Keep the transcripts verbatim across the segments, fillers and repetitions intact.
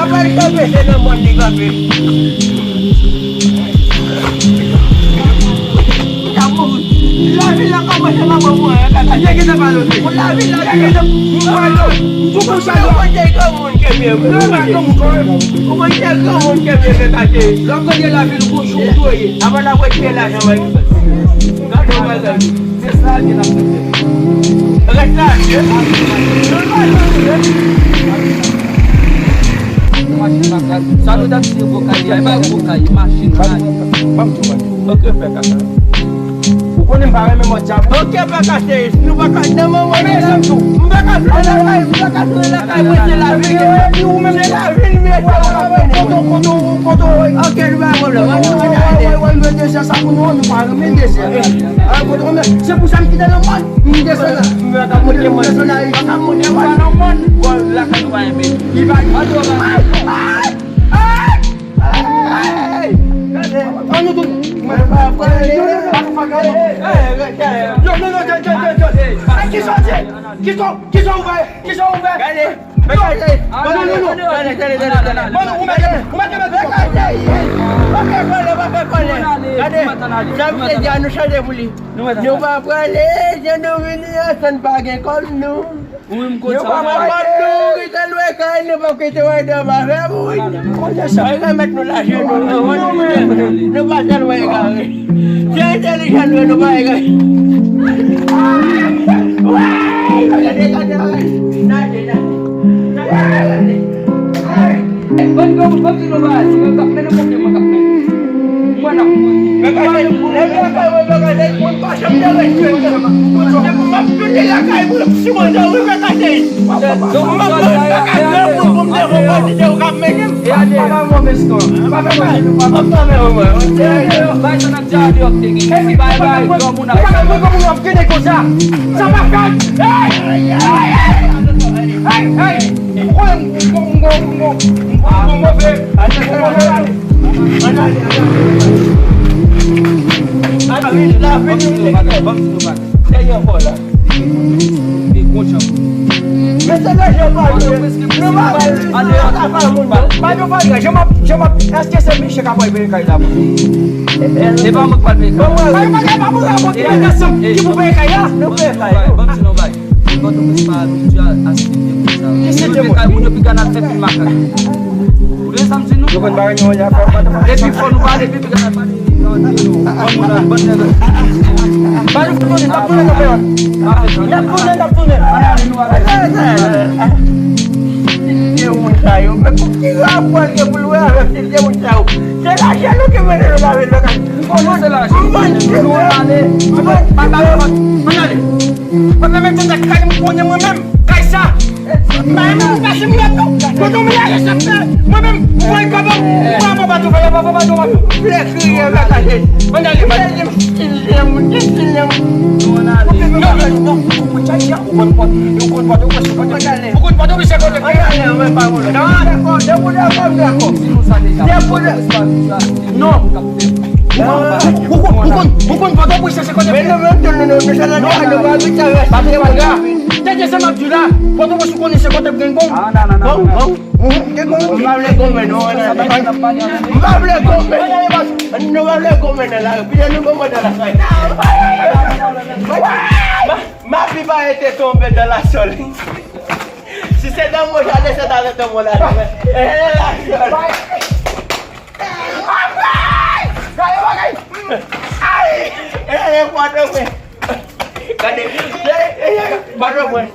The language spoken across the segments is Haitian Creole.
Apre l kanpe, se nan mòn li kanpe. Lavi la kòmanse nan mòn mwen, kaka. Nèg la pa lote. Lavi la, nèg la, m pa lote. M tou konsa yo. Ou konn de granmoun kenbe m. Ou konn de granmoun kenbe m, kaka. Lè w konn de lavi l, ou konn jou w dwe ye. Avan la, wè ki lajan mwen. Gade w, gade. Se sa gen ap fè. Rès la, ye. Machin pa gaz. Sa nou t ap di se gwo kay, e pa gwo kay, machin rad. Ok, fè kaka. Ou konnen m pa renmen mò djab. Ok, pa kase, nou pa ka, nan moman, men janm tou. M pa ka vle lakay, m pa ka vle lakay, mwen se lavi. Epi ou menm se lavi, l mete w la. Kote, kote, kote. Ok, nou pa pwoblèm. Wè, wè, wè, wè, wè, dezè sa pou nou, nou pa renmen dezè. Ah, kote, kote, se pou sa m kite nan mòn. M desann la. M pa ka monte mòn. M desann la, m pa ka monte mòn. Bon, lakay nou pa renmen. Li pa. Ay, ay, ay, ay. An nou tout. Non, non, non, tande, tande, tande. Kisa w di? Kisa, kisa w fè? Kisa w fè? Gade. Non, non, non, non. Gade, gade, gade, gade. Mano, ou mete, ou mete, mete. Pa fè kòlè, pa fè kòlè. Gade, sa misye di a nou chanje pou li. Nou pa prale, jan nou vini an, sa n pa gen kòb nou. Nou pa pran kòb nou, nou rete lwe kay, nou pa kite wè dòm avè moun. Mwen remèt nou lajan nou. Nou pa tèlman egare. Se entèlijan nou, nou pa egare. Gade, gade, gade. Gade, gade. Gade, gade. Ban granmoun, ban ti nou bagay, si mwen k ap mennen, konbyen mwen k ap mennen? Mwen ap pran. Mwen pa janm te respekte. M ap tounen lakay moun, si mwen te respekte. M ap pran kaka granmoun pou m te rekonsidere w k ap mennen m. E ade, pa mwen meskan. Pa fè bagay, pa fè bagay. Bay sa n ap di a deyò k te gen. Epi bay, bay granmoun ap. Granmoun ap gade konsa. Sa pa fèt. Hey! Hey! Hey! Hey! Ou konnen m, m, m, m, m, m, m move. Ann ale, ann ale, ann ale. Ann ale, la vini. Dèyè ankò la. Men se lè je pa yo. Nou pa, nou pa ka fè moun, non. Pa yo pa, jan m ap, jan m ap, èske se misye k ap peye kay la pou nou? E pa mwen k pral peye kay la. Bon, mwen, mwen, mwen, mwen, mwen, mwen, mwen, ki pou peye kay la? Nou peye kay la. Ban m di nou bagay. Moun Pòtoprens pa abitye a, a stil de moun sa yo. Ki stil de moun? Moun yo pi ka nan fè fil makak. Ou tande sa m di nou? Yo konn bagay nou ya fè. Epi fò nou pale, epi pi ka nan pale. Ban moun nan, ban nèg. Ba nou fouti, n ap tounen nan peyòl. N ap tounen, n ap tounen. Stil de moun sa yo. Men pou ki rapò l gen pou l wè avèk stil de moun sa yo? Se lajan nou ki mennen nou lave lakay. Konnen se lajan. Nou ale. Ann ale. Ann ale. Mwen menm, mwen menm, kay mwen konnen mwen menm, kay sa. Mwen menm, mwen pase mwen tou. Kote mwen ale, sa fè. Mwen menm, mwen kòb mwen, mwen pa tou fè, pa fè, pa tou, pa tou. Lè kriye, mwen kache. Mwen ale, mwen ale. Stil de moun, stil de moun. Non, non, non, non, ou konn Pòtoprens, ou konn Pòtoprens, ou konn Pòtoprens, ou konn Pòtoprens, se kote. Mwen ale, mwen pa konnen. Non, dakò, depi w dakò, m dakò. Depi w dakò. Non. Ou, ou, ou konn, ou konn Pòtoprens se kote. Men nou menm tou, nou, nou, nou, nou, nou, nou pa abitye avè sa, se pa grav. Tande sa m ap di w la, Pòtoprens ou konnen se kote gen gong. Ah, non, non, non, non. Gong, gong. Mhm, gen gong. M pa vle gong, men non, non, non. M pa vle gong, men. Nou pa vle gong, men, nan lari. Pito nou gong, men, nan lakay. Ma, ma pipa ete tonbe dan la sòl. Si se dan mwen, jade se dan mwen la. Eh, la sòl. Ay! Gade bagay! Ay! E, e, pa dwe mwen. Gade. E, e, e, pa dwe mwen.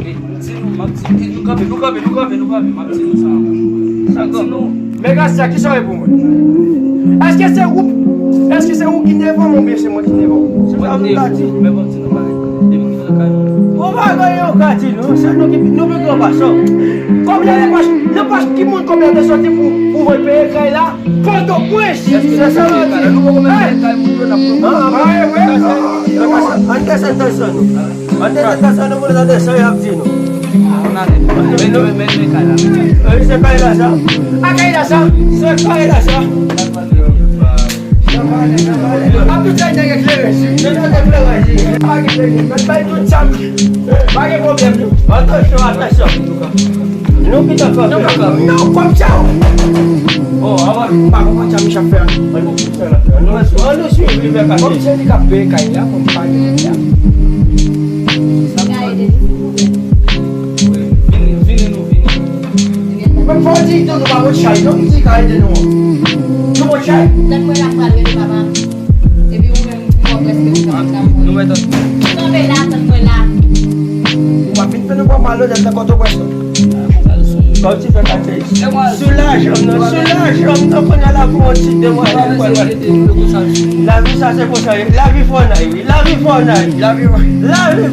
E, m di nou, m ap di, e, nou kanpe, nou kanpe, nou kanpe, nou kanpe, m ap di nou sa. M ap di nou. Men Gracia, kisa w ye pou mwen? Èske se ou, èske se ou ki devan mwen oubyen se mwen ki devan ou? Se sa m ta di. Men ban m di nou bagay. Depi Ou pa gen anyen ou ka di nou, se nou ki, nou pi gran pase w. Konbyen nan pòch, nan pòch ki moun konbyen te soti pou, pou voye peye kay la? Pòtoprens! Se sa yo di. Nou poko menm peye kay moun yo n ap pran. Ah, ah, wi. Ann desann tansyon nou. Ann desann tansyon nou pou nou tande sa y ap di nou. Men nou, men, men, men kay la. Wi, se kay la sa. A kay la sa. Se kay la sa. Ap tout sa nèg eklere, si. Nèg ekleraj, si. Pa gen pwoblèm, mèt bay tout sa, m pa gen pwoblèm, non. Atansyon, atansyon. Nou pito fò. Nou pito fò. Non, kòm sa. Oh, avan, m pa konprann sa misye ap fè a. Ann nou swiv li fè kase. Kòm se li k ap peye kay la, kòm pa gen nèg la. Vini, vini, nou vini. Mwen fò di tou nou pa pot chay, non, ki ka ede nou an. Nou pot chay? Tèt mwen la pral rele papa. Epi ou menm, ou wè prèske ou kanpe la. Nou mèt an. Ou kanpe la, tann mwen la. Ou pa fin fè nou pran mal odè nan Pòtoprens, non. Kòm ti fè kate. Sou lajan m nan, sou lajan m nan, kounye a la pou yon ti demwazèl. Lavi sa se konsa ye. Lavi fò n ay, wi. Lavi fò n ay. Lavi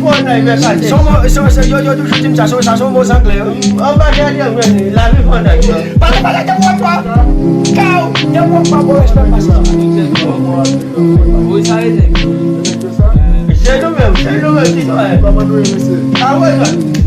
fò n ay, men kate. Se yon mo, se, se, yo, yo toujou di m sa, se, sa se yon mo zanglè. Anba jèlyè, men lavi fò n ay. Pa, pa, pa, pa, pa, pa. Kaw, de bon pa bon respè pase sa. Wi, sa rete. Se nou menm, se nou menm ki nou ye. Kòman nou ye, mesye? A, wi, wi.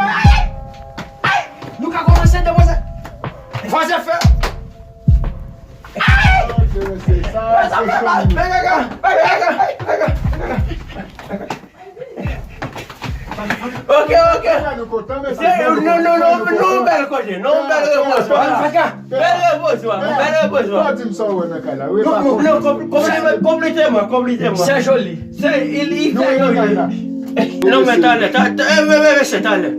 Ay! Ay! Nou ka kòmanse demwazèl. Demwazèl fè. Ay! Sa fè mal. Pè gaga, pè gaga, pè gaga, pè gaga. Ok, ok. Non, non, non, non, bèl kote, non, bèl repozisyon. Bèl repozisyon, bèl repozisyon. Non, non, non, konplete mwen, konplete mwen. Se joli. Se, il, il fè joli. Non, men talè, ta, ta, eh, men, men, men, se talè.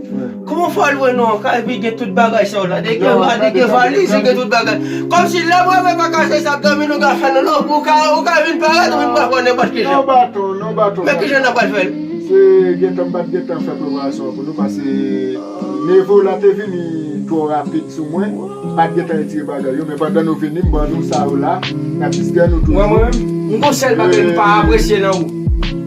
Kòman fò lwe nou an kay, epi gen tout bagay sa yo la? Li gen, li gen valiz, li gen tout bagay. Kòmsi lè mwen menm pa ka se sa, dòmi nou ka fè, non, non, ou ka, ou ka vin parèt, ou vin pran nenpòt ki jan. Non, baton, non, baton. Men ki jan n ap fè l? Se gentan, m pa t gentan fè preparasyon an pou nou, paske nevo la te vini twò rapid sou mwen. M pa t gentan retire bagay yo, men pandan nou vini, m ban nou sa yo la. N ap diskite nou toujou. Mwen, mwen menm, m gon sèl bagay m pa apresye nan ou.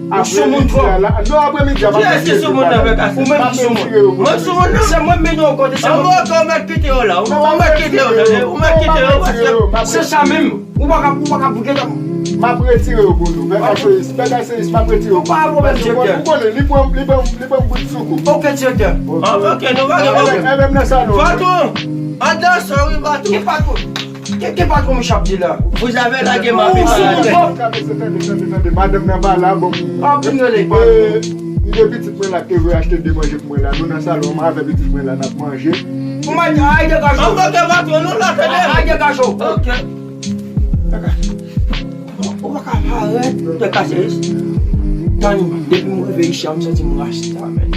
Ou soumoun twòp. Non, apremidi a, m ap retire tout bagay. Ou menm ki soumoun. Mwen soumoun, non. Se mwen m mennen w kote, se mwen. Ou mèt kite yo la, ou mèt kite yo la, ou mèt kite yo, paske se sa menm. Ou pa ka, ou pa ka pou gentan. M ap retire yo pou nou. Pè Aseyis, pè Aseyis, m ap retire yo pou nou. Pa pwoblèm, direktè. Ou konnen, li pran, li pran, li pran bout soukou. Ok, direktè. Ok, nou pa gen pwoblèm. Patwon, andan sa, wi, patwon. Ki patwon? Ki, ki patwon misye ap di la? Vous avez la game à vivre à la tête. Tande, tande, tande, tande. Madanm nan pa la, bon. Pa vin rele, pa. M gen pitit mwen la ki te vle achte de manje pou mwen la. Nou nan salon, mwen avèk pitit mwen la, n ap manje. Ou mèt, ay, degaje w. Antanke patwon, nou la, tande. Ay, degaje w. Ok. Ou pa Ka parèt, tèt la se, tann, depi m rive isit, m santi m rasta, men.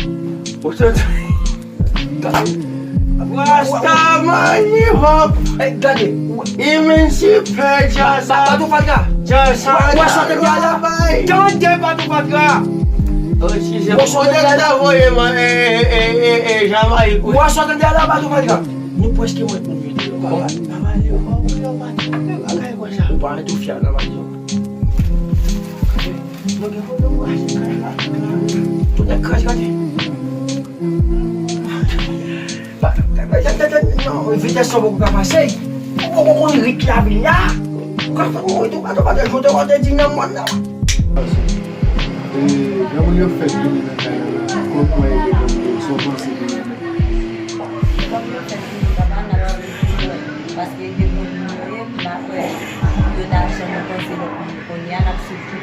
Ou santi, rasta, man, hip hop. Ey, gade. Imen si pè, djasa. Patou Fatra. Djasa. Ou wè sa w te di a la? Tande, Patou Fatra. Ou wè sa w te di a la? Ou wè sa w te di a la, Patou Fatra? Nou prèske mèt moun yo deyò. Papa, papa, yo, yo, yo, yo, bagay konsa. Ou pa ret ou fyè nan mayon. Nou gen pwoblèm pou achte kay la. Tout nèg kraze, gade. Pa, pa, pa, pa, pa, non, vitès sa poko ka pase. Ou poko konn rit lavil la. Ou ka fè mouri tou, pa, pa, pa, joute, ou te di nan mòn nan. E, granmoun yo fèk vini nan kay la. Kòman w wè granmoun yo, sa w panse de yo menm? Kòman yo fèk vini, papa, n ap swiv yo, paske de moun nou ye, m pa kwè yo ta janm panse lòt moun. Kounye a, n ap swiv tou.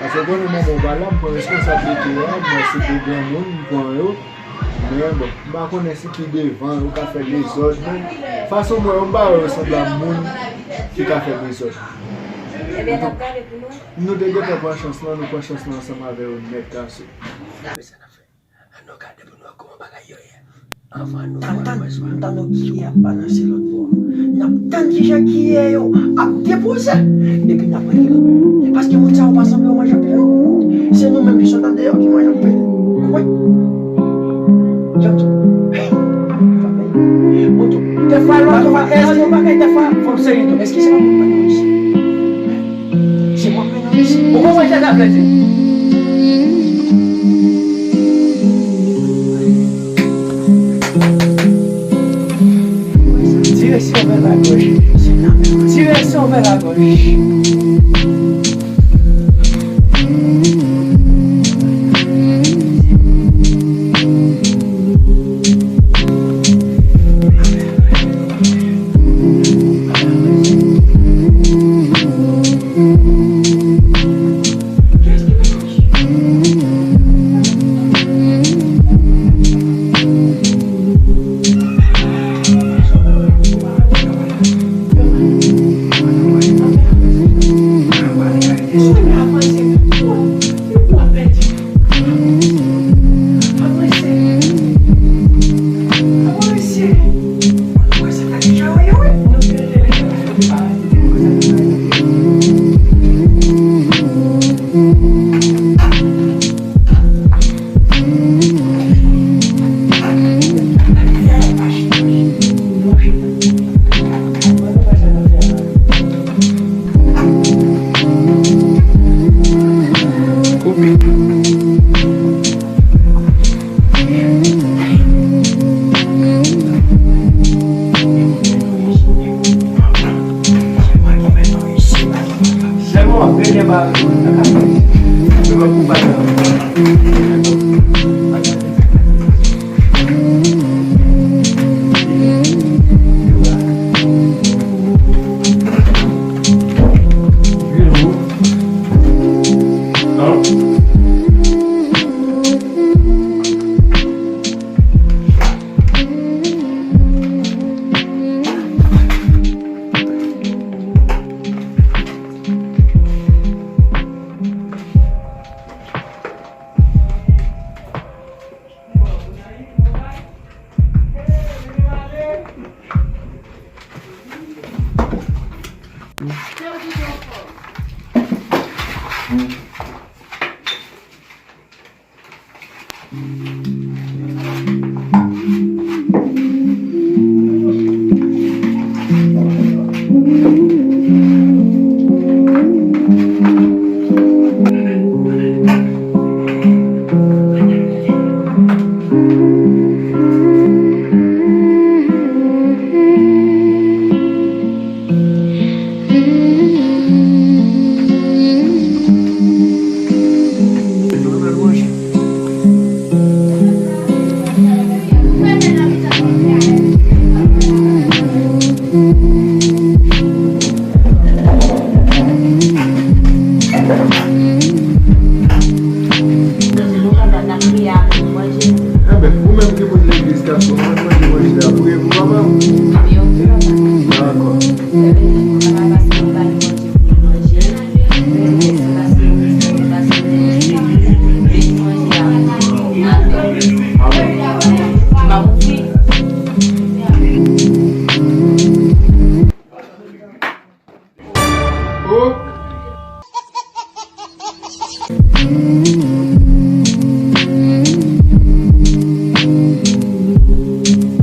Paske w konnen manman w pa la, m pran responsablite a, mwen se de granmoun, m pran yo. Men bon, m pa konnen si pi devan yo ka fè dezòd, men fason m wè yo, m pa wè yo sanble a moun ki ka fè dezòd. Ebyen, n ap gade pou nou. Nou te gentan pran chans lan, nou pran chans lan ansanm avè yo nèt, gason. Gade sa n ap fè. Ann nou gade pou nou wè kòman bagay yo ye. Anvan nou pran reswa. M tann, m tann yon kiyè ap balanse lòt bò. N ap tann kijan kiyè yo ap depoze. Epi n ap rete lòt bò. Paske moun sa yo pa sanble yo manje anpil, non. Se nou menm ki sot andeyò ki manje anpil. Ou konprann? Jan tou. Bon, tou. Dèfwa, lòt, dèfwa, èske, dèfwa, fò m serye tou. Èske se pa moun pa nou isi? Se mwen menm isi. Ou konprann sa sa vle di? Direksyon vè lagòj. Direksyon vè lagòj. Enben, ou menm ki moun legliz, gason, mwen mande manje a pou, pou papa w. Dakò. Papa, pase pou ba li manje pou li manje.